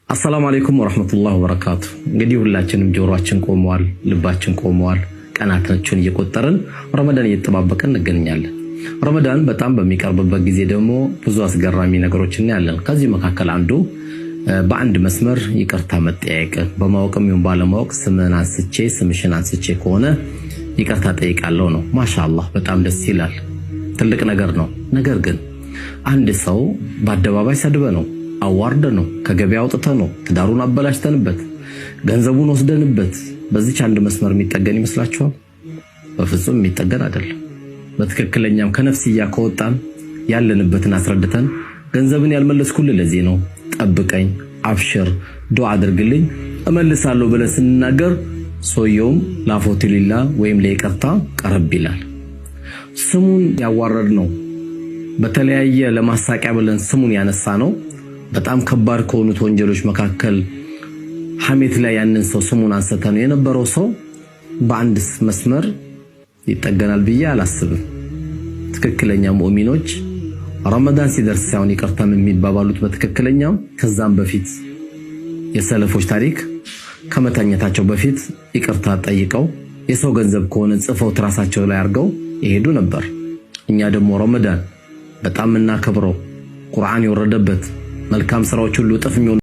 السلام عليكم ورحمة الله وبركاته። እንግዲህ ሁላችንም ጆሮአችን ቆመዋል፣ ልባችን ቆመዋል። ቀናቶችን እየቆጠርን ረመዳን እየተጠባበቅን እንገኛለን። ረመዳን በጣም በሚቀርብበት ጊዜ ደግሞ ብዙ አስገራሚ ነገሮች እናያለን። ከዚህ መካከል አንዱ በአንድ መስመር ይቅርታ መጠያየቅ፣ በማወቅም ይሁን ባለማወቅ ስምህን አንስቼ ስምሽን አንስቼ ከሆነ ይቅርታ ጠይቃለሁ ነው። ማሻአላህ በጣም ደስ ይላል፣ ትልቅ ነገር ነው። ነገር ግን አንድ ሰው በአደባባይ ሰድበ ነው አዋርደ ነው ከገበያ አውጥተ ነው ትዳሩን አበላሽተንበት ገንዘቡን ወስደንበት በዚች አንድ መስመር የሚጠገን ይመስላችኋል? በፍጹም የሚጠገን አይደለም። በትክክለኛም ከነፍስያ ከወጣን ያለንበትን አስረድተን ገንዘብን ያልመለስኩልህ ለዚህ ነው፣ ጠብቀኝ፣ አብሽር፣ ዱዓ አድርግልኝ እመልሳለሁ ብለን ስንናገር ሰውየውም ላፎቲሊላ ወይም ለይቅርታ ቀረብ ይላል። ስሙን ያዋረድ ነው በተለያየ ለማሳቂያ ብለን ስሙን ያነሳ ነው በጣም ከባድ ከሆኑት ወንጀሎች መካከል ሐሜት ላይ ያንን ሰው ስሙን አንስተን ነው የነበረው ሰው በአንድ መስመር ይጠገናል ብዬ አላስብም። ትክክለኛ ሙእሚኖች ረመዳን ሲደርስ ሳይሆን ይቅርታም የሚባባሉት በትክክለኛው ከዛም በፊት የሰለፎች ታሪክ ከመተኛታቸው በፊት ይቅርታ ጠይቀው የሰው ገንዘብ ከሆነ ጽፈው ትራሳቸው ላይ አድርገው ይሄዱ ነበር። እኛ ደግሞ ረመዳን በጣም የምናከብረው ቁርአን የወረደበት መልካም ስራዎች ሁሉ እጥፍ የሚሆኑ